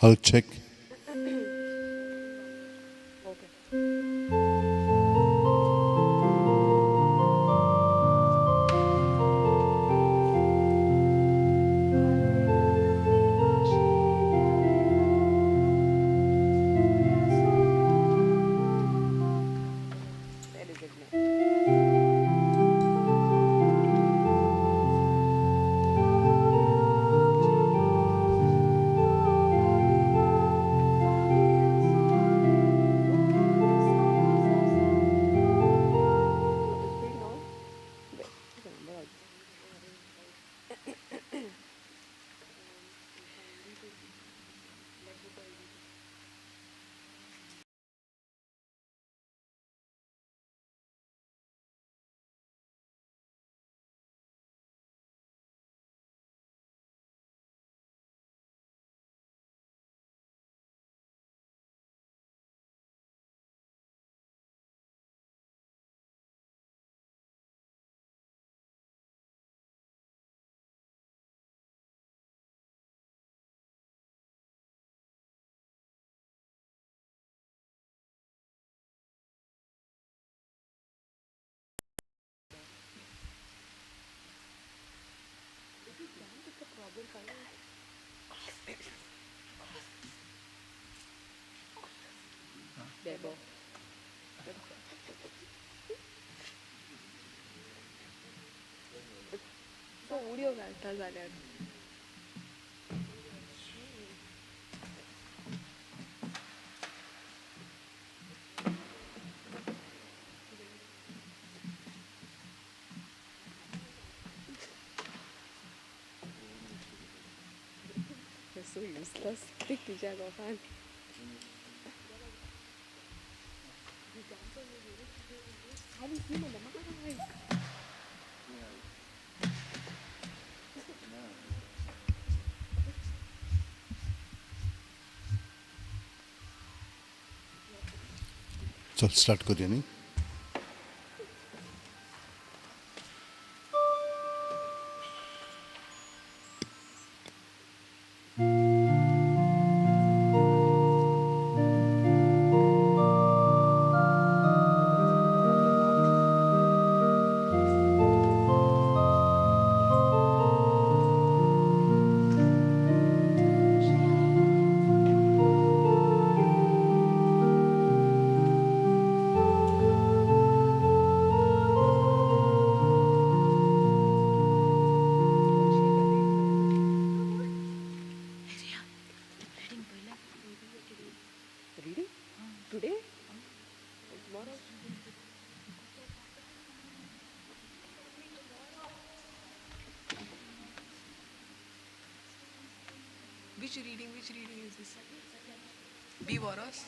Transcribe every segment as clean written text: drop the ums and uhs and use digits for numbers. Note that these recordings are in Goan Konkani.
Hello, check. Okay. Where is it now? Speed now? Wait, the number also. Bebo. So उडयो घालता जाल्यार. You're so useless. Take the jag off and haven't seen on the mic. चल स्टार्ट करूया न्ही. Reading? Today? And tomorrow? Which reading? Which reading is this? Be Boros?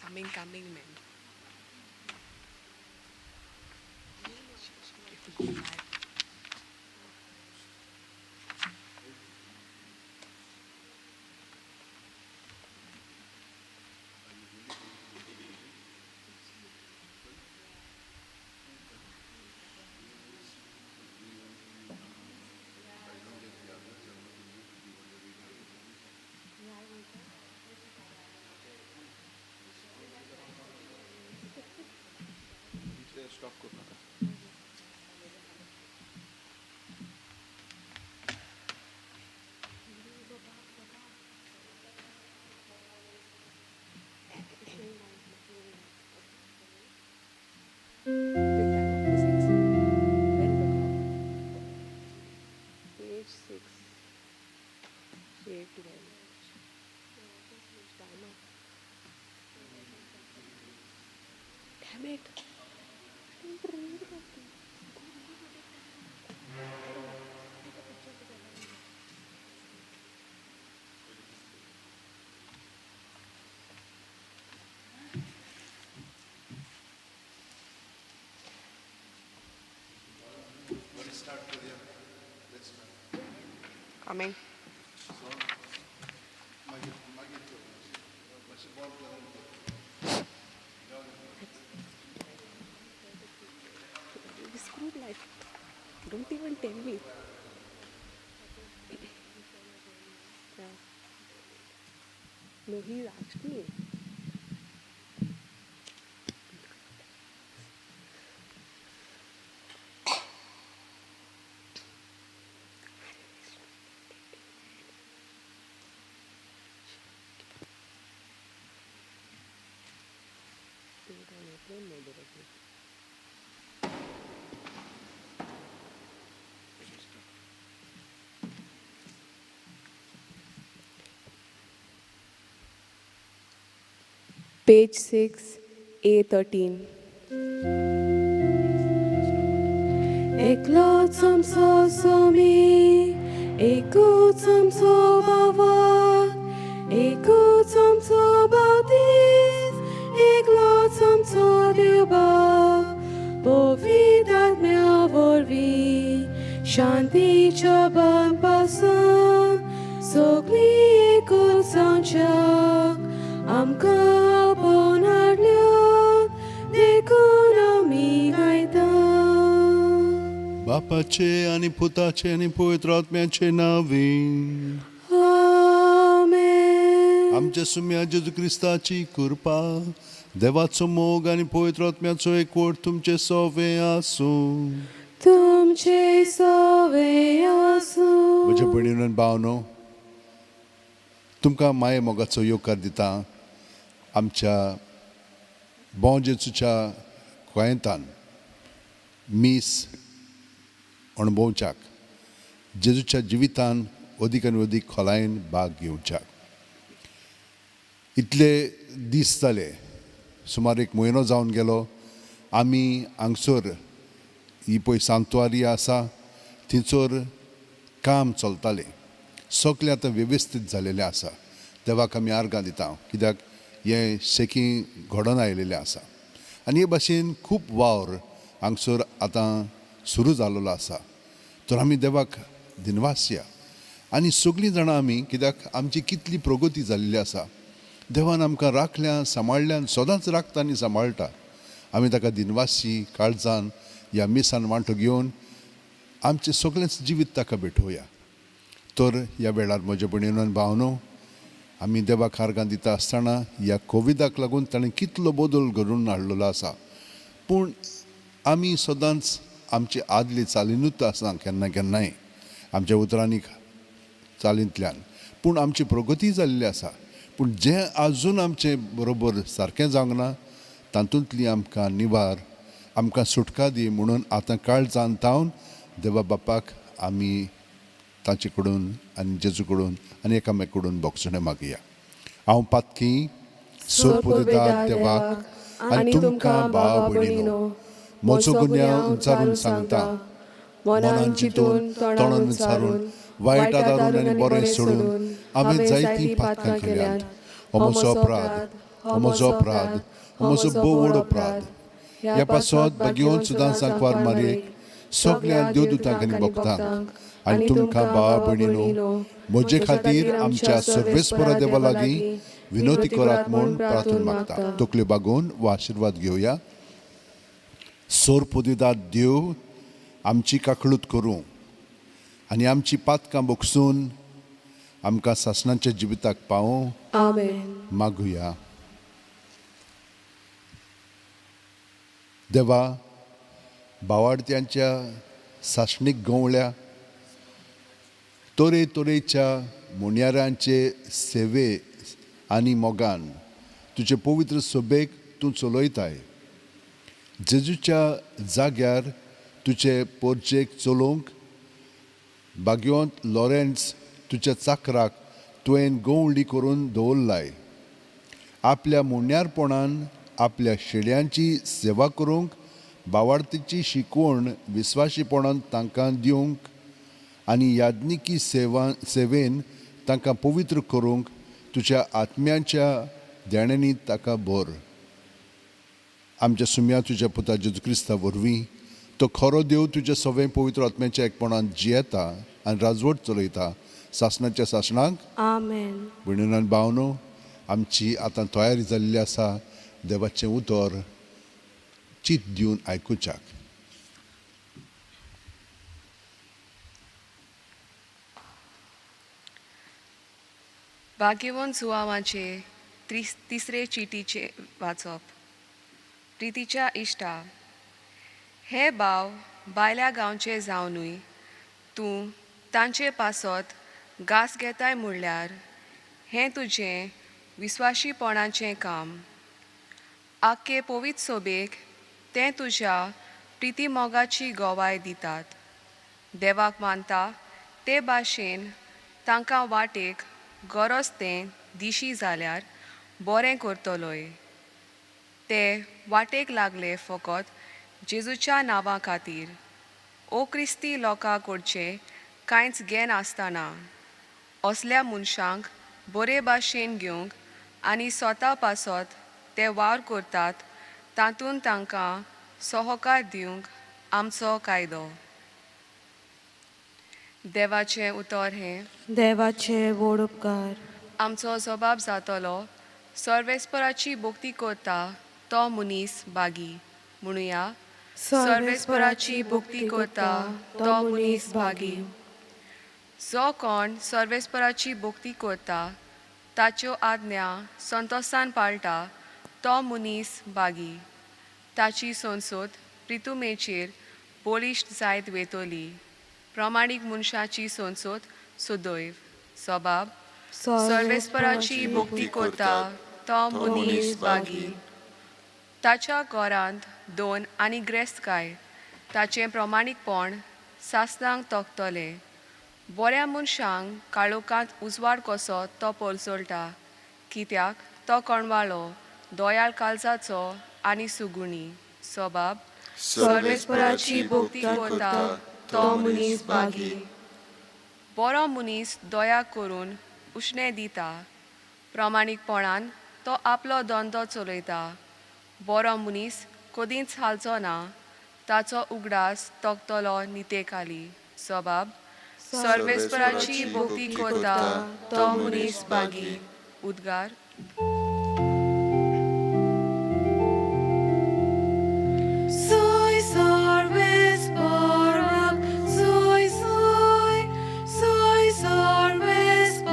Coming, coming, man. If you go mad. Stop करू नका. The time of the six. Where is the clock? Page 6. 8, 12. Time up. Damn it. I don't read properly. Start करूया. Let's start. Coming. मागीर मागीर मातशें बंद करून. Screwed life. Don't even tell me. Yeah. No, he's actually. Page 6, A13. एकलोच आमचो स्वामी, एकूच आमचो बाबा, एकूच आमचो बावतीस, एकलोच आमचो देव बाप, पवित्र आत्म्या वरवीं शांतीच्या बापासून सगळीं एकूच जावच्याक आमकां आपोवन हाडल्यात देखून आमी गायता. बापाचे आनी पुताचे आनी पवित्र आत्म्याचे नांवी. आमेन. आमच्या सुम्या जेजू क्रिस्ताची कृपा, देवाचो मोग आनी पवित्र आत्म्याचो एकवट तुमचे सोवे आसूं. तुमचे सवे आसूं. म्हज्या भयणीन आनी भावनो, तुमकां माये मोगाचो येवकार दिता आमच्या बों जेजूच्या गोंयतान मीस अणभवच्याक, जेजूच्या जिवितान अदीक आनी अदीक खोलायेन भाग घेवच्याक. इतले दीस जाले, सुमार एक म्हयनो जावन गेलो, आमी हांगसर ही पळय सांतवारी आसा थंयसर काम चलतालें. सगळें आतां वेवस्थीत जालेलें आसा. देवाक आमी आर्गां दिता, कित्याक हें शेकी घडोवन आयलेलें आसा आनी हे भाशेन खूब वावर हांगसर आतां सुरू जाल्लो आसा. तर आमी देवाक दिनवासया आनी सगळीं जाणां आमी, कित्याक आमची कितली प्रगती जाल्ली आसा. देवान आमकां राखल्या, सांबाळ्ळ्या, सदांच राखता आनी सांबाळटा. आमी ताका दिनवासी काळजान ह्या मिसान वांटो घेवन आमचें सगळेंच जिवीत ताका भेटोवया. तर ह्या वेळार म्हज्या भयणीन आनी भावनो, आमी देवाक आर्गां दिता आसतना ह्या कोविडाक लागून ताणें कितलो बदल घडोवन हाडलेलो आसा, पूण आमी सदांच आमचे आदले चालिनूच आसना केन्ना केन्नाय आमच्या उतरांनी चालींतल्यान, पूण आमची प्रगती जाल्ली आसा. पूण जें आजून आमचें बरोबर सारकें जावंक ना तातूंतली आमकां निवार, आमकां सुटका दी म्हणून आतां काळजान तावन देवा बापाक आमी ताचे कडून आनी जेजू कडून आनी एकामेक कडून बोगसणें मागया. हांव पातकी सोरपुदेदार देवाक आनी तुमकां भाव भयणीनो म्हजो गुन्यांव उच्चारून सांगता. मनान चिंतून, तोंडान उच्चारून, वायट आदारून आनी बरें सोडून हांवें जायतीं पातकां केल्यांत. हो म्हजो अपराध, हो म्हजो अपराध, हो म्हजो भोव व्हड अपराध. ह्या पासत भाग्यवंत सुद्दां सांकवार मारयेक, सगळ्या देवदूतांक आनी भक्तांक आनी तुमकां भावा भयणीनो म्हजे खातीर आमच्या सर्वेस्परा देवा लागीं विनवती करात म्हूण प्रार्थना मागता. तकल्यो बागोवन वा आशिर्वाद घेवया. सोरपुदिदार देव आमची काकळूत करूं आनी आमची पातकां बोगसून आमकां सासणाच्या जिविताक पावों. आमेन. मागुया. देवा, भावार्थ्यांच्या सासणीक गवळ्या तरेतरेच्या मुन्यारांचे सेवे आनी मोगान तुजे पवित्र सभेक तूं चलयताय. जेजूच्या जाग्यार तुजे पोरजेक चलोवंक भाग्यवंत लॉरेन्स तुज्या चाकराक तुवें गवळी करून दवरलाय. आपल्या मुण्यारपणान आपल्या शेड्यांची सेवा करूंक, भावार्थीची शिकवण विस्वाशीपणान तांकां दिवंक आनी याज्ञिकी सेवेन तांकां पवित्र करूंक तुज्या आत्म्याच्या देण्यांनी ताका भर. आमच्या सुम्या तुज्या पुता जेजू क्रिस्ता वरवीं, तो खरो देव तुज्या सगळें पवित्र आत्म्याच्या एकपणान जियेता आनी राजवट चलयता सासणाच्या सासणाक. आमेन. भयणीन आनी भावनो, आमची आतां तयारी जाल्ली आसा देवाचें उतर चीत दिवन आयकुच्याक. भाग्यवंत जुवांवाचे तिसरे चिटीचे वाचप. प्रितीच्या इश्टा, हे भाव भायल्या गांवचे जावनूय तूं तांचे पासत घास घेताय म्हणल्यार हें तुजें विस्वाशीपणाचें काम. आख्खे पवित्र सोबेक तें तुज्या प्रितीमोगाची गवाय दितात. देवाक मानता ते भाशेन तांकां वाटेक गरज तें दिशी जाल्यार बरें करतलोय. ते वाटेक लागले फकत जेजूच्या नांवा खातीर, ओ क्रिस्ती लोकां कडचें कांयच घेनासतना. असल्या मनशांक बरे भाशेन घेवंक आनी स्वता पासत ते वावर करतात तातूंत तांकां सहकार दिवंक आमचो कायदो. देवाचें उतर हें. देवाचे व्हड उपकार. आमचो जबाब जातलो, सर्वेस्पराची भक्ती करता तो मनीस भागी. म्हणुया, सर्वेस्पराची भक्ती करता तो मनीस भागी. जो कोण सर्वेस्पराची भक्ती करता, ताच्यो आज्ञा संतोसान पाळटा तो मनीस भागी. ताची संसद प्रितुमेचेर बळिश्ट जायत वेतली. प्रमाणीक मनशाची संसद सुदैव. सबाब, सर्वेस्पराची भक्ती करता तो मनीस भागी. ताच्या घरांत दोन आनी ग्रेस्तकाय ताचें प्रमाणीकपण सासणांक तोखतलें. बऱ्या मनशांक काळोखांत उजवाड कसो तो परजळटा, कित्याक तो कणवाळो, दयाळ काळजाचो आनी सुगुणी. सबाब, सर्वेस्पराची भक्ती करता तो मनीस भागी. बरो मनीस दया करून उश्णें दिता. प्रमाणीकपणान तो आपलो धंदो चलयता. बरो मनीस कदींच हालचो ना, ताचो उगडास तोखतलो नितेखाली. सबाब, सर्वेस्पराची भक्ती करता तो मनीस भागी. उद्गार. Soy सर्वेस्पराक, soy soy, soy सर्वेस्पराक.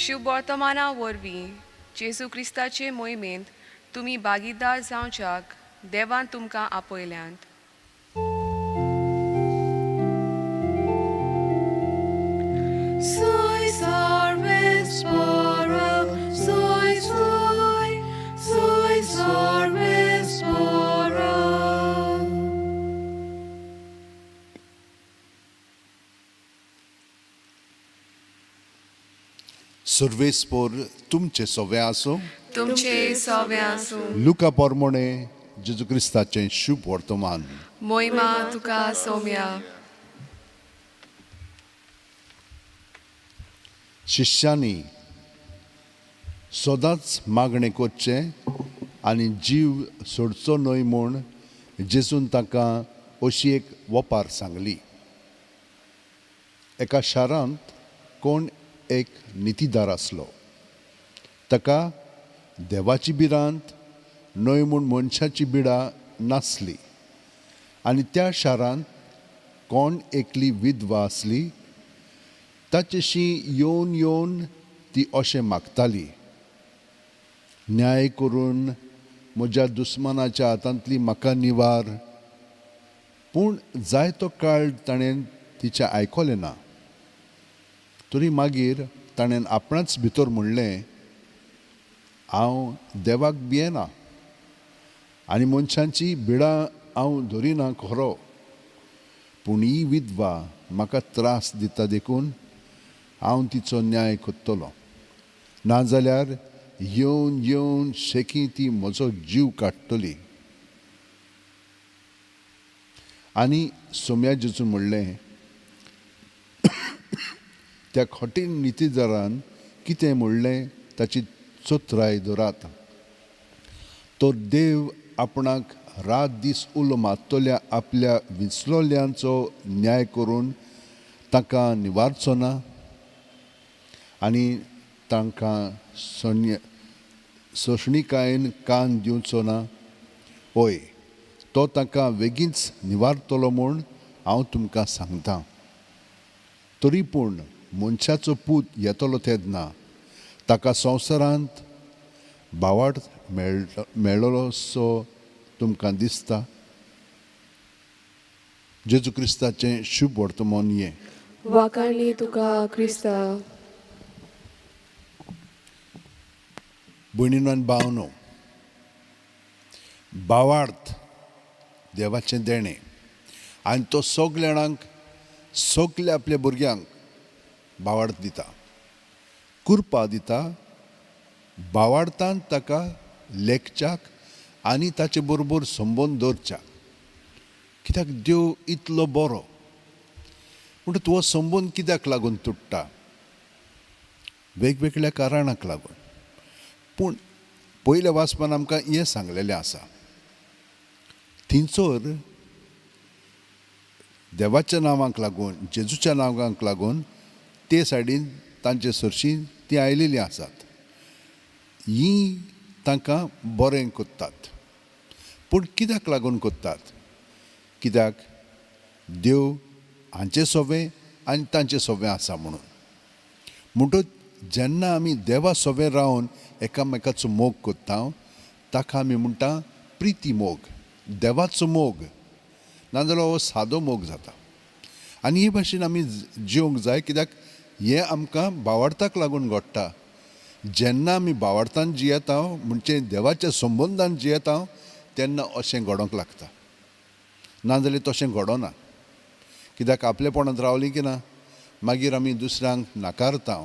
शुभवर्तमाना वरवीं जेजू क्रिस्ताचे मोहिमेंत तुमी भागीदार जावच्याक देवान तुमकां आपयल्यांत. Soy सर्वेस्पराक, soy soy, soy सर्वेस्पराक. सर्वेस्पोर तुमचें सवें आसूं. तुमचे सवें आसूं. लुका पोरमोणे जेजू क्रिस्ताचें शुभ वर्तमान. मोहिमा तुका सोम्या. शिश्यांनी सदांच मागणें करचें आनी जीव सोडचो न्हय म्हूण जेजून तांकां अशी एक वपार सांगली. एका शारांत कोण एक नितीदार आसलो. ताका देवाची भिरांत न्हय म्हूण मनशाची बिडा नासली. आनी त्या शारांत कोण एकली विधवा आसली. ताचेशी येवन येवन ती अशें मागताली, न्याय करून म्हज्या दुस्मानाच्या हातांतली म्हाका निवार. पूण जायतो काळ ताणें तिचें आयकलें ना. तरी मागीर ताणें आपणाच भितर म्हणलें, हांव देवाक भियेना आनी मनशांची बिडां हांव धरिना खरो, पूण ही विधवा म्हाका त्रास दिता देखून हांव तिचो न्याय करतलो, नाजाल्यार येवन येवन शेकी ती म्हजो जीव काडटली. आनी सोम्या जेजू म्हणलें, त्या कठीण नितीदारान कितें म्हणलें ताची चतुराय धरात. तर देव आपणाक रात दीस उलो मारतल्या आपल्या विंचलोल्यांचो न्याय करून तांकां निवारचो ना आनी तांकां सोंसणिकायेन कान दिवचो ना? हय, तो तांकां वेगींच निवारतलो म्हूण हांव तुमकां सांगतां. तरी पूण मनशाचो पूत येतलो तेन्ना ताका संवसारांत भावार्थ मेळ्ळो सो तुमकां दिसता? जेजू क्रिस्ताचें शुभ वर्तमान हें. वाखाणली तुका क्रिस्ता. भयणीनो आनी भावनो, भावार्थ देवाचें देणें आनी तो सगल्या जाणांक, सगल्या आपल्या भुरग्यांक भावार्थ दिता, कृपा दिता. भावार्थान ताका लेखच्याक आनी ताचे बरोबर संबंद दवरच्याक, कित्याक देव इतलो बरो. म्हणटा हो संबंद कित्याक लागून तुट्टा? वेगवेगळ्या कारणाक लागून. पूण पयल्या वाचपान आमकां हें सांगलेलें आसा, थिंचोर देवाच्या नांवाक लागून, जेजूच्या नांवाक लागून ते सायडीन तांचे सरशीं तीं आयलेलीं आसात. हीं तांकां बरें कोत्तात, पूण कित्याक लागून कोत्तात? कित्याक देव हांचे सोबें आनी तांचे सोबें आसा म्हणून. म्हणटच जेन्ना आमी देवा सोबें रावन एकामेकाचो मोग कोत्ता, ताका आमी म्हणटा प्रिती मोग, देवाचो मोग. नाजाल्यार हो सादो मोग जाता. आनी हे भाशेन आमी जिवंक जाय, कित्याक हें आमकां भावार्थाक लागून घडटा. जेन्ना आमी भावार्थान जियेता, म्हणजे देवाच्या संबंदान जियेता, तेन्ना अशें घडोवंक लागता. नाजाल्यार तशें घडोना. कित्याक आपलेपणांत रावलीं की ना, मागीर आमी दुसऱ्यांक नाकारता,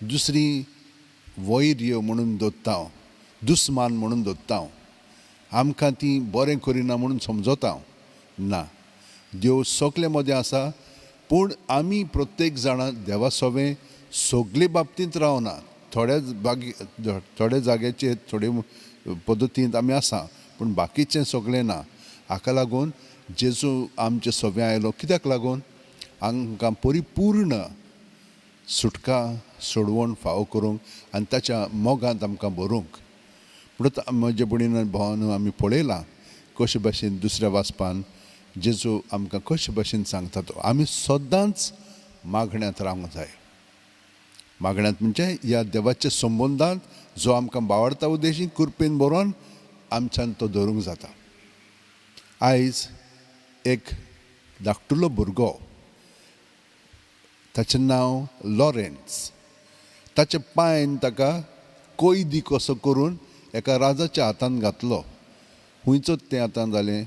दुसरी वैर्य म्हणून दवरता, दुस्मान म्हणून दवरता, आमकां ती बरें करिना म्हणून समजता. ना, देव सगळे मदें आसा, पूण आमी प्रत्येक जाणां देवा सोबें सगळे बाबतींत रावना. थोड्या बागी थोड्या जाग्याचेर थोडे पद्दतींत आमी आसा, पूण बाकीचें सगळें ना. हाका लागून जेजू आमचे सोबें आयलो, कित्याक लागून? आमकां परिपूर्ण सुटका सोडवण फावो करूंक आनी ताच्या मोगांत आमकां भरूंक. म्हणून म्हजे भयणीन भावान आमी पळयलां कशे भाशेन दुसऱ्या वाचपान जेजू आमकां कशे भाशेन सांगता तो आमी सदांच मागण्यांत रावंक जाय. मागण्यांत म्हणजे ह्या देवाच्या संबंदांत जो आमकां बावडता उद्देशी कृपेन बरोवन आमच्यान तो धरूंक जाता. आयज एक धाकटुलो भुरगो, ताचें नांव लॉरेन्स, ताच्या पांयन ताका कोयदी कसो करून एका राजाच्या हातांत घातलो. खुंयचोच तें आतां जालें,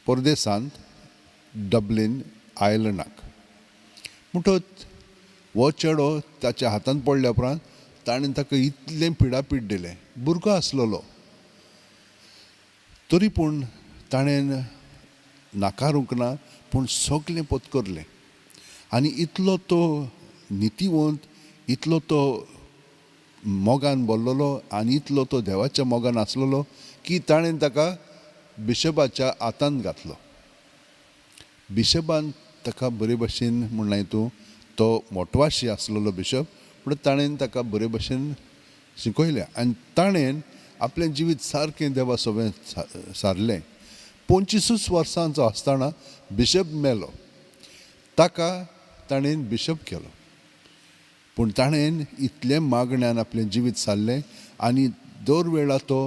परदेसांत, डबलीन आयलंडाक. म्हणटच हो चेडो ताच्या हातांत पडल्या उपरांत ताणें ताका इतलें पिडापीड दिलें. भुरगो आसलेलो तरी पूण ताणें नाकारूंक ना, पूण सगलें पत्करलें. आनी इतलो तो नितीवंत, इतलो तो मोगान भरलेलो आनी इतलो तो देवाच्या मोगान आसलेलो की ताणें ताका बिशपाच्या हातांत घातलो. बिशपान ताका बरे भशेन म्हणलें, तूं तो मोटवाशी आसलेलो बिशप, पूण ताणें ताका बरे भशेन शिकयलें आनी ताणें आपलें जिवीत सारकें देवा सोबें सारलें. 25 वर्सांचो आसतना बिशप मेलो, ताका ताणें बिशप केलो. पूण ताणें इतलें मागण्यान आपलें जिवीत सारलें आनी दर वेळा तो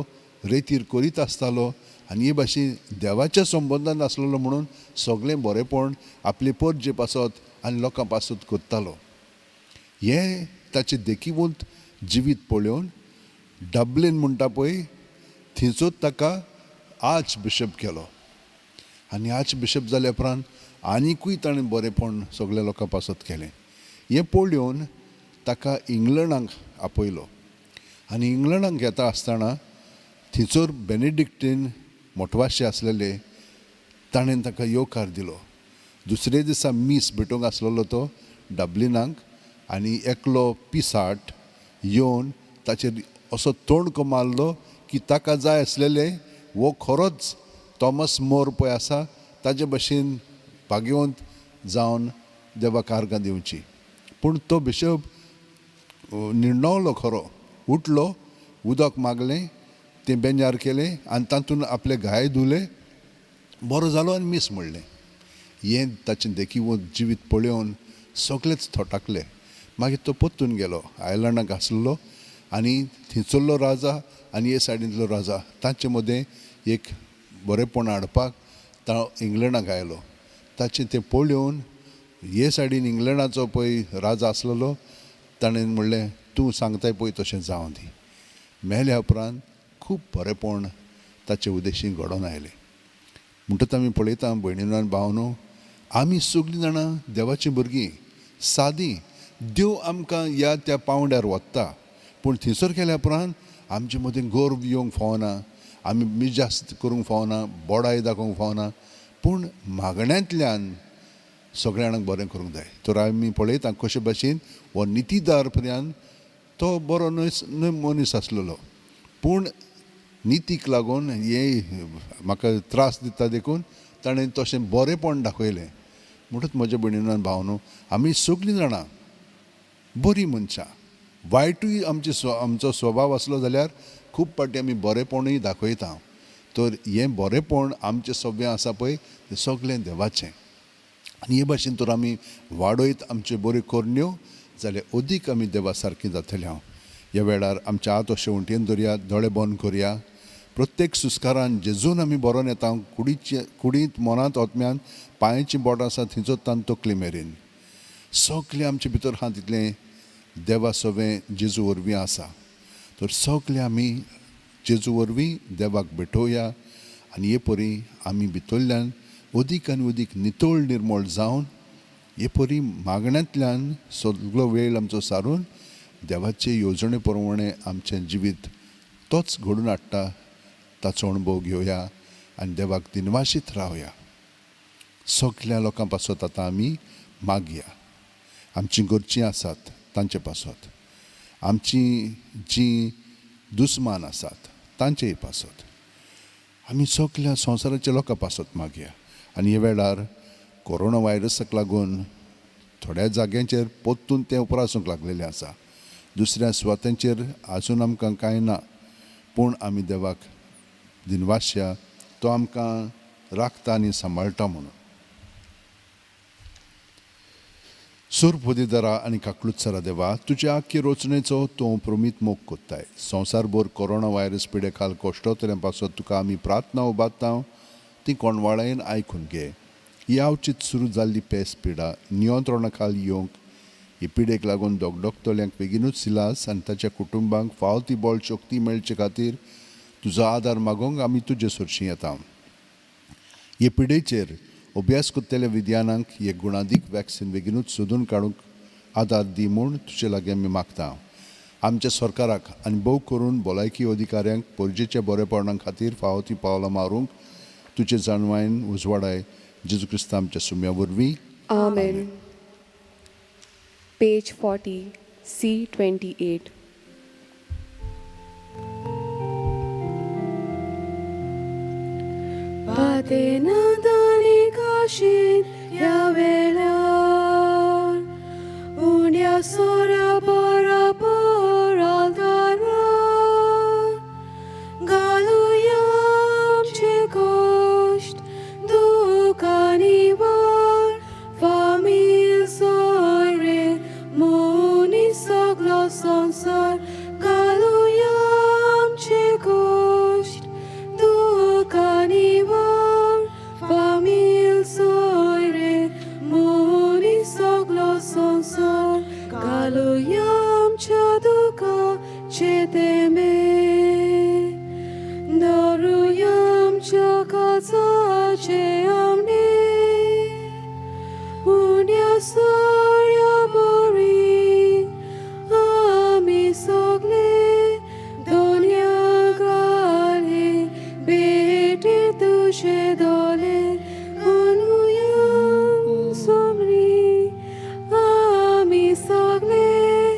रेतीर करीत आसतालो आनी हे भाशेन देवाच्या संबंदान आसलेलो म्हणून सगळें बरेंपण आपले परजे पासत आनी लोकां पासत करतालो. हें ताचें देखीवंत जिवीत पळोवन डबलीन म्हणटा पळय थंयचोच ताका आर्च बिशप केलो. आनी आर्च बिशप जाल्या उपरांत आनिकूय ताणें बरेंपण सगळ्या लोकां पासत केलें. हें पळोवन ताका इंग्लंडाक आपयलो आनी इंग्लंडाक येता आसतना थंयसर बेनेडिक्टीन मोटवाशे आसलेले, ताणें ताका येवकार दिलो. दुसरे दिसा मीस भेटोवंक आसलेलो तो डबलिनाक आनी एकलो पिसाट येवन ताचेर असो तोणको मारलो की ताका जाय आसलेले हो खरोच थॉमस मोर पळय आसा ताजे भशेन भाग्यवंत जावन देवाक आर्गां दिवची. पूण तो बिशप निर्णवलो खरो, उठलो, उदक मागलें, तें बेंजार केलें आनी तातूंत आपले घाय धुले, बरो जालो आनी मीस म्हणलें. हें ताचें देखीवंत जिवीत पळोवन सगळेच थोटाकले. मागीर तो परतून गेलो आयर्लंडाक आसलो आनी थंयसरलो राजा आनी हे सायडींतलो राजा तांचे मदें एक बरेंपण हाडपाक तो इंग्लंडाक आयलो. ताचें तें पळोवन हे सायडीन इंग्लंडाचो पळय राजा आसलेलो ताणें म्हणलें तूं सांगताय पळय तशें जावं दी. मेल्या उपरांत खूब बरेंपण ताचे उद्देशीन घडोवन आयलें. म्हणटच आमी पळयता भयणीनो आनी भावनो, आमी सगळीं जाणां देवाचीं भुरगीं सादीं. देव आमकां ह्या त्या पांवड्यार वता, पूण थंयसर गेल्या उपरांत आमचे मदीं गर्व येवंक फावना, आमी मिजास्त करूंक फावना, बोडाय दाखोवंक फावना, पूण मागण्यांतल्यान सगळ्या जाणांक बरें करूंक जाय. तर आमी पळयता कशे भाशेन हो नितीदार पर्यंत तो बरो न्हय मनीस आसलेलो, पूण नितीक लागून हे म्हाका त्रास दिता देखून ताणें तशें बरेंपण दाखयलें. म्हणटच म्हज्या भयणीनो आनी भावनो, आमी सगळीं जाणां बरीं मनशां, वायटूय आमचे आमचो स्वभाव आसलो जाल्यार खूब फावटी आमी बरेंपणूय दाखयता. तर हें बरेंपण आमचें सगळें आसा पळय तें सगळें देवाचें. आनी हे भाशेन तर आमी वाडयत आमच्यो बऱ्यो करण्यो जाल्यार अदीक आमी देवा सारकीं जातले. हांव ह्या वेळार आमच्या हात अशें उंटयेन धरया, दोळे बंद करया. प्रत्येक सुस्कारान जेजून आमी बरोवन येता, कुडीचे कुडींत मनांत आत्म्यान पांयाचीं बोटां आसा थंयचो तान तकली मेरेन सगळें आमचे भितर आहा तितलें देवा सवें जेजू वरवीं आसा. तर सगळें आमी जेजू वरवीं देवाक भेटोवया आनी हे परी आमी भितरल्यान अदीक आनी अदीक नितळ निर्मळ जावन हे परी मागण्यांतल्यान सगळो वेळ आमचो सारून देवाचे येवजणे प्रमाणे आमचें जिवीत तोच घडून हाडटा ताचो अणभव घेवया आनी देवाक दिनवाशीत रावया. सगल्या लोकां पासत आतां आमी मागया, आमचीं गरजीं आसात तांचे पासत, आमची जीं दुस्मान आसात तांचेय पासत, आमी सगल्या संवसाराच्या लोकां पासत मागया. आनी ह्या वेळार कोरोना व्हायरसाक लागून थोड्या जाग्यांचेर परतून तें उप्रासूंक लागलेलें आसा, दुसऱ्या सुवातांचेर आजून आमकां कांय ना, पूण आमी देवाक दिनवासया तो आमकां राखता आनी सांबाळटा म्हणून. सुरबुदीदारा आनी काकलुत्सरा देवा, तुज्या आख्खे रचणेचो तूं प्रमीत मोग कोत्ताय. संवसारभर कोरोना व्हायरस पिडे खाल कश्टोतल्या पासत तुका आमी प्रार्थना उबारता, ती कोणवाळायेन आयकून घे. ही आवचीत सुरू जाल्ली पेस पिडा नियंत्रणा खाल येवंक ही पिडेक लागून दोगदोगतल्यांक बेगीनूच सिलास आनी ताच्या कुटुंबांक फाव ती बळ शक्ती मेळचे खातीर तुजो आदार मागोवंक आमी तुजे सरशीं येता. हे पिडेचेर अभ्यास करतल्या विज्ञानांक हे गुणादीक वॅक्सिन बेगीनूच सोदून काडूंक आदार दी म्हूण तुजे लागीं आमी मागता. आमच्या सरकाराक आनी भोव करून भलायकी अधिकाऱ्यांक परजेच्या बरेपणा खातीर फावो ती पावलां मारूंक तुजे जाणवायन उजवाडाय. जेजू क्रिस्ता आमच्या सुम्या वरवीं. आमेन. Page 40, C28. पातेनादानी काशीन ह्या वेळार उण्या सोऱ्या बराबर आल्तारार घालुया आमचे कश्ट दुखांनी वार फामील सोयरे मनीस सगलो संवसार घालुया आमचे कश्ट दुखांनी वार फामील सोयरे मनीस सगलो संवसार घालुया आमच्या दुखाचे तेंबे धरुया आमच्या काळजाचे आमणे उण्या सोऱ्या बरी आमी सगळे दोनया गाले भेटी तुजे दोले घालुया सोमरी आमी सगळे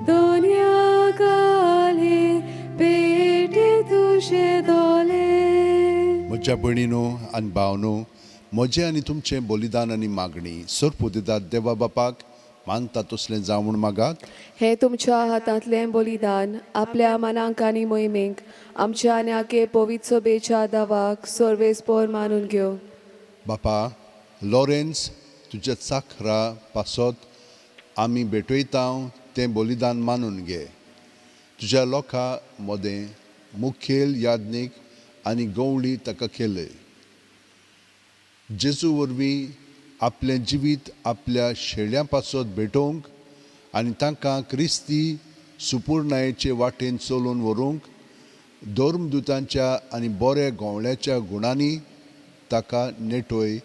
दोनया गाले भेटी तुजे दोले. म्हज्या भयणीनो आनी भावनो, म्हजें आनी तुमचें बलिदान आनी मागणी सरपुदिदात देवा बापाक मानता तसलें जावं म्हूण मागात. हे तुमच्या हातांतलें बलिदान आपल्या मनांक आनी मोहिमेक आमच्या आनी आके पवित्र सभेच्या दावाक सर्वेस्पोर मानून घेवं. बापा लॉरेन्स, तुज्या चाखरा पासत आमी भेटयता तें बलिदान मानून घे. तुज्या लोकां मदें मुखेल याज्ञीक आनी गवळी ताका केलय. जेजू वरवीं आपलें जिवीत आपल्या शेळ्यां पासत भेटोवंक आनी तांकां क्रिस्ती सुपुर्णायेचे वाटेन चलोवन व्हरूंक धर्मदुतांच्या आनी बऱ्या गवळ्याच्या गुणांनी ताका नेटय.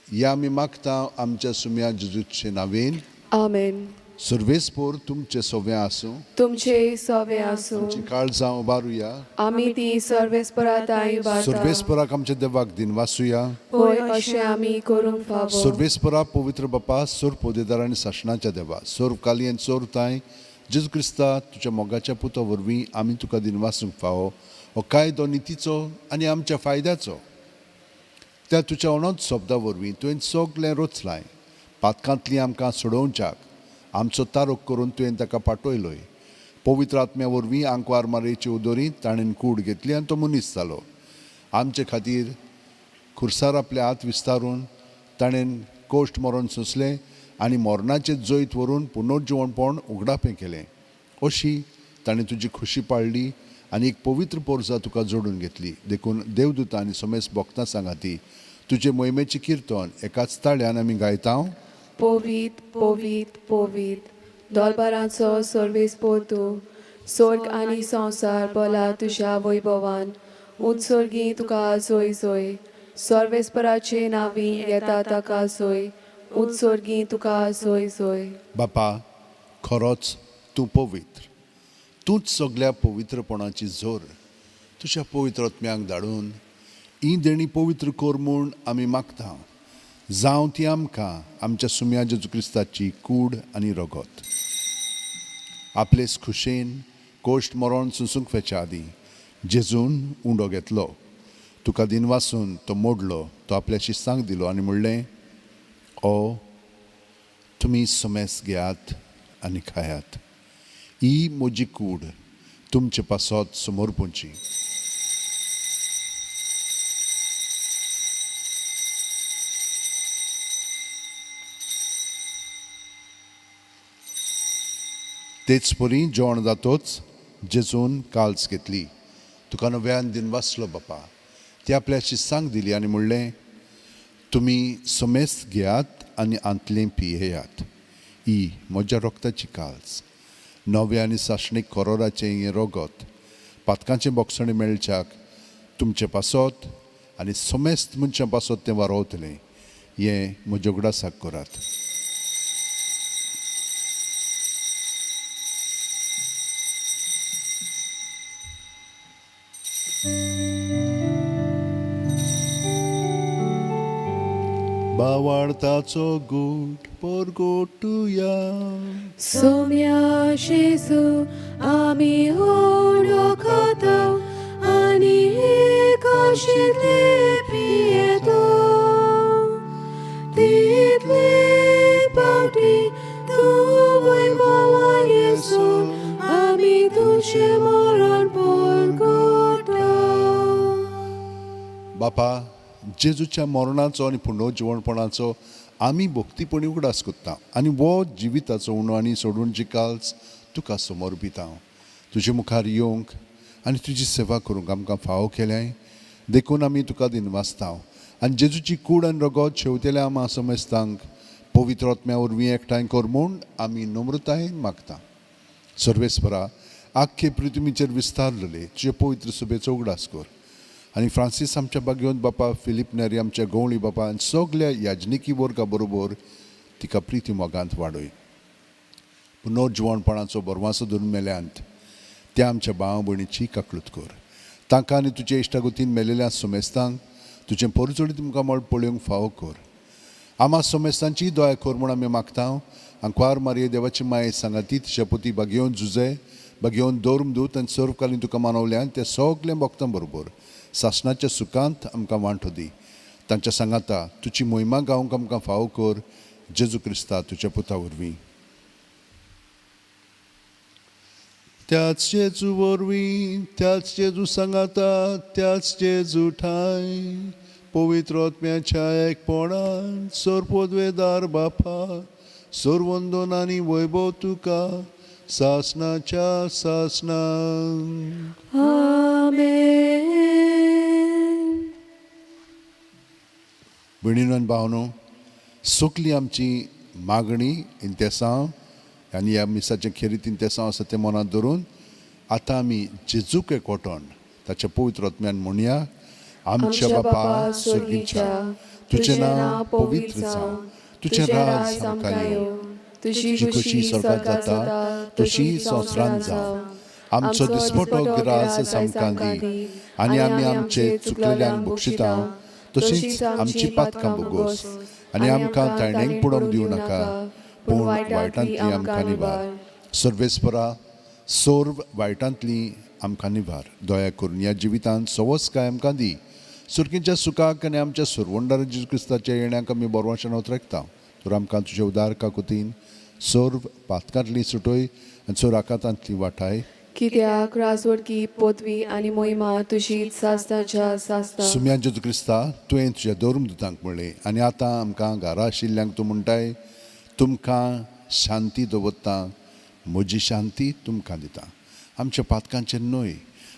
ह्या आमी मागता आमच्या सुम्या जेजूचे नांवेन. आमेन. सर्वेस्पोर तुमचें सव्वें आसूं. तुमचे सवे आसूं. आमची काळजां उबारुया. आमी ती सर्वेस्परा ताई उबारता. सर्वेस्पराक आमच्या देवाक दिनवासुया. होय, अशें आमी करूंक फावो. सर्वेस्परा, पवित्र बापा, सोर पोदेदार आनी सासणाच्या देवा, सोर कालयेन सोर तांय जेजू क्रिस्ता तुज्या मोगाच्या पुता वरवीं आमी तुका दिनवासूंक फावो. हो कायदो नितीचो आनी आमच्या फायद्याचो. त्या तुज्या अणोच शब्दा वरवीं तुवें सगळें रचलाय. पातकांतली आमकां सोडोवच्याक आमचो तारोक करून तुवें ताका पाठयलोय. पवित्र आत्म्या वरवीं आंकवार मारयेचे उदोरी ताणें कूड घेतली आनी तो मनीस जालो. आमचे खातीर खुर्सार आपले हात विस्तारून ताणें कोश्ट मरण सोंसलें आनी मरणाचें जैत व्हरून पुनर्जिवणपण उगडापें केलें. अशी ताणें तुजी खुशी पाळ्ळी आनी एक पवित्र पोरसा तुका जोडून घेतली. देखून देवदूता आनी समेस्त भक्तां सांगाती तुजे मोहिमेचें किर्तन एकाच ताळ्यान आमी गायता. पवीत पवीत पवीत दरबाराचो सर्वेस्पोर तूं, स्वर्ग आनी संवसार भरला तुज्या वैभवान. उत्सर्गी तुका जोय जोय. सर्वेस्पराचे नांवी येता ताका जोय. उत्सर्गी तुका जोय जोय. बापा, खरोच तूं पवित्र, तूंच सगल्या पवित्रपणाची जोर. तुज्या पवित्र आत्म्यांक धाडून ही देणी पवित्र कर म्हूण आमी मागता. जावं ती आमकां आमच्या सुम्या जेजू क्रिस्ताची कूड आनी रगत. आपलेच खुशेन कोश्ट मरण सोंसूंक वेच्या आदीं जेजून उंडो घेतलो, तुका दिनवासून तो मोडलो, तो आपल्या शिस्तांक दिलो आनी म्हणलें, ओ तुमी समेस घेयात आनी खायात. ही म्हजी कूड तुमचे पासत समर्पूंची. तेच परी जेवण जातोच जेजून काल्स घेतली, तुका नव्यान दिन वाचलो बापा, ती आपल्या शिस्तांक दिली आनी म्हणलें, तुमी समेस्त घेयात आनी आंतलें पियेयात. ही म्हज्या रक्ताची काल्स, नव्या आनी सासणीक कोरोराचें हें रगत पातकांचें बोगसणें मेळच्याक तुमचें पासत आनी समेस्त मनशां पासत तें वारोवतलें. हें म्हज्या उगडासाक करात. बावाळताचो गूट परगोटुया. सोम्या जेजू आमी उंडो खाता आनी एकाशितले पियेता. तितले पावटी तूं वैभवान येसून आमी तुजें मरण परगटा. बापा, जेजूच्या मरणाचो आनी पुनर्जिवणपणाचो आमी भक्तीपणी उगडास करता आनी हो जिविताचो उणो आनी सोडून जिकाल्स तुका समर्पिता. तुजे मुखार येवंक आनी तुजी सेवा करूंक आमकां फावो केल्याय देखून आमी तुका दिनवासता. आनी जेजूची कूड आनी रगत शेवतेल्या आमा समेस्तांक पवित्र आत्म्या वरवीं एकठांय कर म्हूण आमी नम्रतायेन मागता. सर्वेस्परा, आख्खे पृथ्वीचेर विस्तारलेले तुजे पवित्र सभेचो उगडास कर आनी फ्रांसीस आमच्या बागेवन बापा, फिलीप नेरी आमच्या गवळी बापा आनी सगल्या याजनिकी वर्गा बरोबर तिका प्रिती मोगांत वाडय. पुनर्जिवणपणाचो बरवासो धरून मेल्यांत त्या आमच्या भाव भयणीची काकळूत कर. तांकां आनी तुजे इश्टागतीन मेलेल्या समेस्तांक तुजें परजोडी तुमकां मळ पळोवंक फावो कर. आमा समेस्तांची दया कर म्हूण आमी मागता. आंकवार मारये देवाची माये सांगाती तिच्या पोती बागेवन जुजे, बागेवन धर्मदूत आनी सर्वकालीन तुका मानवल्यान त्या सगल्या भक्तां बरोबर सासणाच्या सुखांत आमकां वांटो दी. तांच्या सांगाता तुजी मोहिमा गावंक आमकां फावो कर. जेजू क्रिस्ता तुज्या पुता वरवीं. त्याच जेजू वरवीं, त्याच जेजू सांगाता, त्याच जेजू ठांय पवित्र आत्म्याच्या एकपणान सोरपोदवेदार बापा, सर्वंदन आनी वैभव तुका सासनाच्या सासनाक. आमेन. भयणीनो आनी भावनो, सगली आमची मागणी इंतेसांव आनी ह्या मिसाचें खेरीत इंतेसांव आसा तें मनांत धरून आतां आमी जेजूक एकवटोन ताच्या पवित्र आत्म्यान म्हणया. आमच्या बापा सर्गीच्या, तुजें नांव पवित्र जावं, तुजें राज आमकां येवं, तुजी खुशी स्वर्गात जाता तशी संवसारांत जावं. आमचो दिसपटो ग्रास आमकां दी आनी आमी आमचे चुकलेल्यांक बक्षिता तशीच आमची पातकां बोगोस आनी आमकां ताणेंक पडोवंक दिवं नाका, पूण वायटांतली आमकां निवार. सर्वेस्परा, सर्व वायटांतली आमकां निवार. दया करून ह्या जिवितांत सवस काय आमकां दी. सुरकींच्या सुखाक आनी आमच्या सुरवंडार जेजू क्रिस्ताच्या येण्याक आमी बरवाशान उतरेकता. तर आमकां तुजे उदार काकुतीन सर्व पातकांतली सुटय आनी सोराकातांतली वाटाय. कित्याक राजवडकी पदवी आनी मोहिमा तुजी सासनाच्या सासना. सुम्या जेजू क्रिस्ता, तुवें तुज्या धर्म दुतांक म्हणलें आनी आतां आमकां घरा आशिल्ल्यांक तूं म्हणटाय, तुमकां शांती दवरता, म्हजी शांती तुमकां दिता. आमच्या पातकांचेर न्हय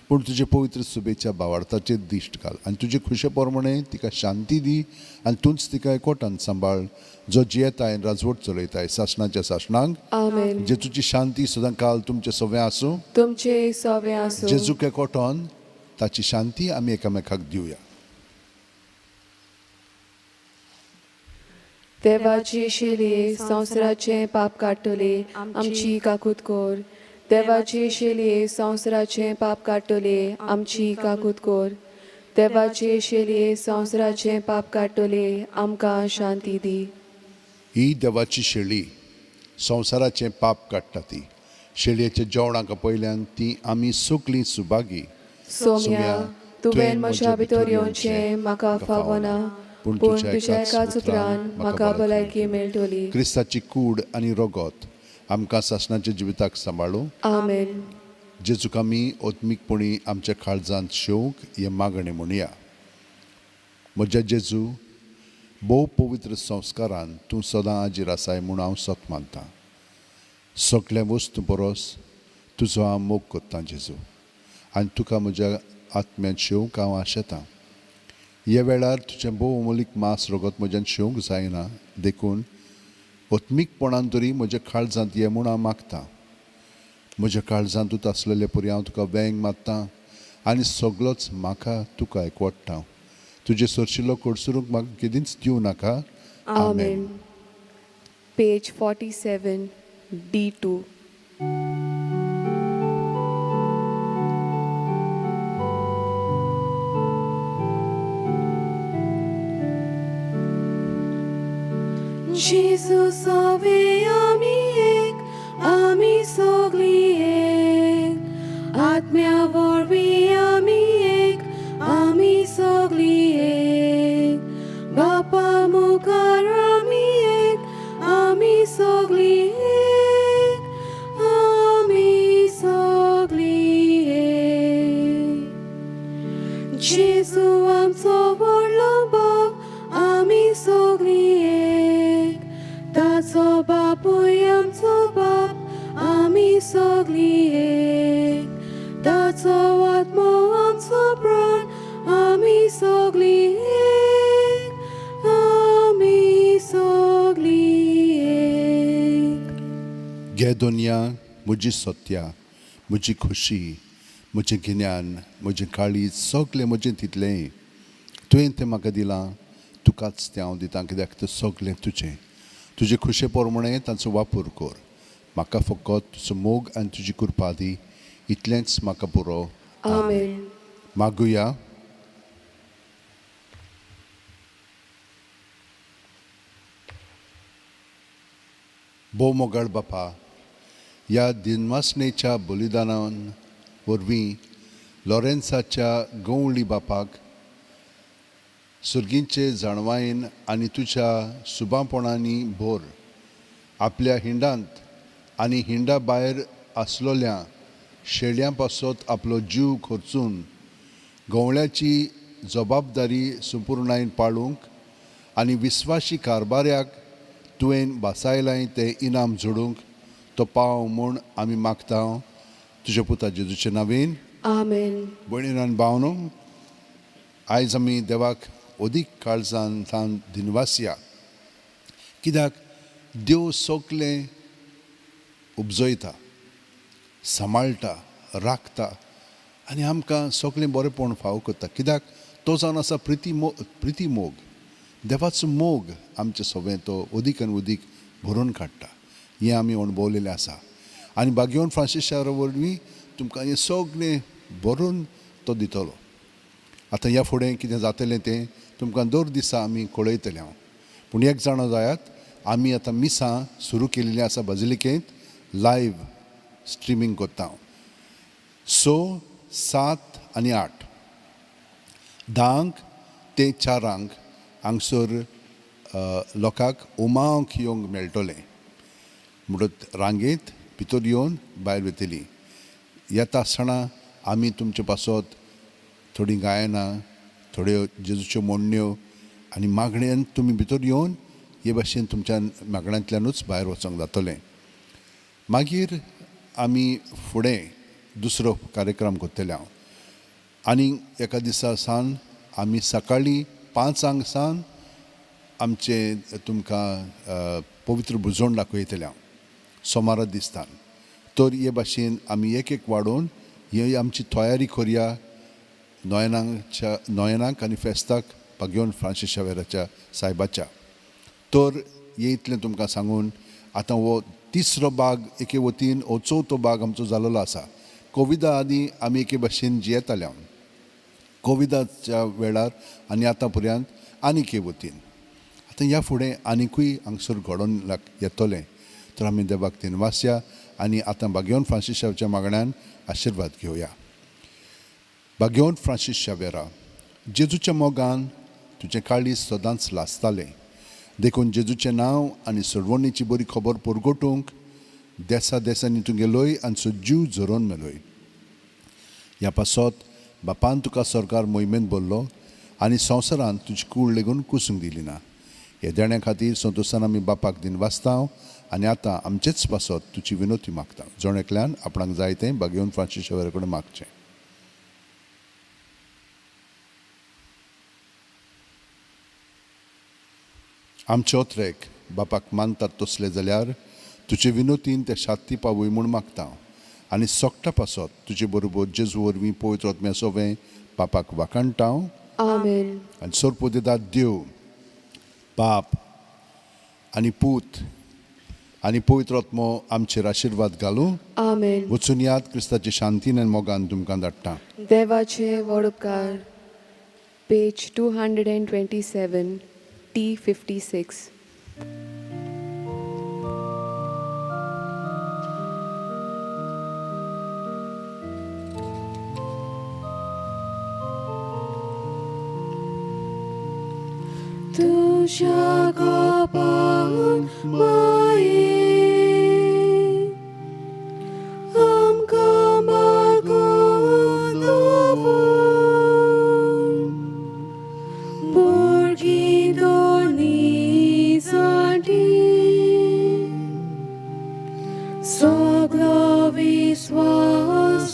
पूण तुजे पवित्र सुबेच्या बावार्थाचेर दिश्ट घाल आनी तुजे खुशे प्रमाणे तिका शांती दी आनी तूंच तिका एकवटान सांबाळ, जो जियेताय आनी राजवट चलयताय सासणाच्या सासणांक. आमेन. जेजूची शांती सदां काल तुमचें सगळें आसूं. तुमचे सवे आसूं. जेजूक एकवटोन ताची शांती आमी एकामेकाक दिवया. देवाची शेलये संवसाराचें पाप काडटले, आमची काकूत कोर. देवाची शेलये संवसाराचें पाप काडटले, आमची काकूत कोर. देवाची शेलये संवसाराचें पाप काडटले, आमकां शांती दी. ही देवाची शेळी संवसाराचें पाप काडटा. ती शेळयेच्या जेवणाक पयल्यान ती आमी सगलीं सुभागी. सोम्या, तुवें म्हज्या भितर येवचें म्हाका फावना, पूण तुज्या एकाच उतरान म्हाका भलायकी मेळटली. क्रिस्ताची कूड आनी रगत आमकां सासणाच्या जिविताक सांबाळूं. आमेन. जेजूक आमी आत्मीकपणी आमच्या काळजांत शेवंक हें मागणें म्हणया. म्हज्या जेजू, भोव पवित्र संस्कारान तूं सदां हाजीर आसाय म्हूण हांव सत मानतां. सगळ्या वस्तू परस तुजो हांव मोग करतां जेजू, आनी तुका म्हज्या आत्म्यान शेवंक हांव आशेतां. ह्या वेळार तुजें भोव अमोलीक मांस रगत म्हज्यान शेवंक जायना, देखून आत्मीकपणान तरी म्हज्या काळजांत ये म्हूण हांव मागतां. म्हज्या काळजांतूच आसलेले परी हांव तुका वेंग मारतां आनी सगलोच म्हाका तुका एकवडटा. तुजे सरशिल्लो कडसरूंक म्हाका केदींच दिवं नाका. आमेन. Page 47, D2. Jesus Ave आमी एक, आमी सगळी एक, आत्म्या वरवीं आमी एक, आमी सगळी एक, बापा मुखार आमी एक, आमी सगळी एक, आमी सगळी एक. जेजू आमचो व्हडलो बाप, आमी सगळी एक, ताचो बापूय आमचो बाप, आमी सगळी एक, ताचो आत्मो आमचो प्राण, आमी सगळी एक, आमी सगळी एक. घे दुनिया म्हजी सत्या, म्हजी खुशी, म्हजें गिन्यान, म्हजें काळीज, सगलें म्हजें तितलेंय तुवें तें म्हाका दिलां, तुकाच तें हांव दितां, कित्याक तें सगलें तुजें. तुजे खुशे प्रमाणें तांचो वापर कर. म्हाका फकत तुजो मोग आनी तुजी कृपा दी, इतलेंच म्हाका पुरो. आमेन. मागुया. भोव मोगाळ बापा, ह्या दिनवासनेच्या बलिदानान वरवीं लॉरेन्साच्या गंवळी बापाक सुर्गींचे जाणवायेन आनी तुज्या सुबापणांनी भर. आपल्या हिंडांत आनी हिंडा भायर आसलोल्या शेळयां पासत आपलो जीव खर्चून गवळ्याची जबाबदारी संपुर्णायेन पाळूंक आनी विस्वाशी कारभाऱ्याक तुवें भासायलाय तें इनाम जोडूंक तो पाव म्हूण आमी मागता तुज्या पुता जेजूचे नांवेन. आमेन. भयणीन आनी भावनो, आयज आमी देवाक अदीक काळजान थावन दिनवासया, कित्याक देव सगलें उपजयता, सांबाळटा, राखता आनी आमकां सगलें बरेंपण फावो करता, कित्याक तो जावन आसा प्रिती प्रिती मोग. देवाचो मोग आमचे सगळें तो अदीक आनी अदीक भरून काडटा, हें आमी अणभवलेलें आसा. आनी बागेवन फ्रांसीस शारा वरवीं तुमकां हें सगळें भरून तो दितलो. आतां ह्या फुडें कितें जातलें तें तुमकां दर दिसा आमी कळयतले हांव. पूण एक जाणा जायात, आमी आतां मिसां सुरू केल्लीं आसा बाजिलिकेंत, लायव्ह स्ट्रिमींग करता हांव. 6, 7 आनी 8, 10 ते 4 हांगसर लोकांक उमांक येवंक मेळटलें. म्हणटच रांगेंत भितर येवन भायर वतली. येता आसतना आमी तुमचे पासत थोडीं गायनां, थोड्यो जेजूच्यो म्हणण्यो आनी मागण्यान तुमी भितर येवन हे भाशेन तुमच्या मागण्यांतल्यानूच भायर वचोंक जातलें. मागीर आमी फुडें दुसरो कार्यक्रम करतले हांव. आनी एका दिसा सावन आमी सकाळीं 5 सावन आमचें तुमकां पवित्र भुजवण दाखयतले हांव सोमारा दिसतान. तर हे भाशेन आमी एक एक वाडोवन ही आमची तयारी करया नोयनांच्या नोयनाक आनी फेस्ताक बागेवन फ्रांसीस शावेराच्या सायबाच्या. तर हें इतलें तुमकां सांगून आतां हो तिसरो भाग एके वतीन हो चवथो भाग आमचो जाल्लो आसा. कोविदा आदीं आमी एके भाशेन जियेताले हांव कोविदाच्या वेळार आनी आतां पर्यंत आनीक एके वतीन. आतां ह्या फुडें आनिकूय हांगसर घडोवन येतलें. तर आमी देवाक दिनवासया आनी आतां बागेवन फ्रांसीस शावेराच्या मागण्यान आशिर्वाद घेवया. बागेवन फ्रांसीस शावेरा, जेजूच्या मोगान तुजें काळीज सदांच लासतालें, देखून जेजूचें नांव आनी सोडवणीची बरी खबर परगटूंक देसा देसांनी तूं गेलोय आनी सजीव झरोवन मेलोय. ह्या पासत बापान तुका सरकार मोहिमेंत भरलो आनी संवसारांत तुजी कूड लेगून कुसूंक दिली ना. ह्या देण्या खातीर संतोशान आमी बापाक दिनवासता आनी आतां आमचेच पासत तुजी विनोती मागता. जण एकल्यान आपणाक जाय तें बागेवन फ्रांसीस शावेरा कडेन मागचें. आमचे ओत्रेक बापाक मानतात तसले जाल्यार तुजे विनोतीन ते शांती पावय म्हूण मागता आनी सोकटा पासत तुजे बरोबर जेजू वरवीं पवित्र आत्म्या सोवें बापाक वाखाणटा. आमेन. आनी सोरपोदेदाद देव बाप आनी पूत आनी पवित्र आत्मो आमचेर आशिर्वाद घालूं. आमेन. वचून याद क्रिस्ताचे शांतीन आनी मोगान तुमकां धाडटा. देवाचे व्हड उपकार. Page 227, T56. तुज्या गोपान माये आमकां मागून दवर, भुरगीं दोनी जाणटी सगलो विस्वास.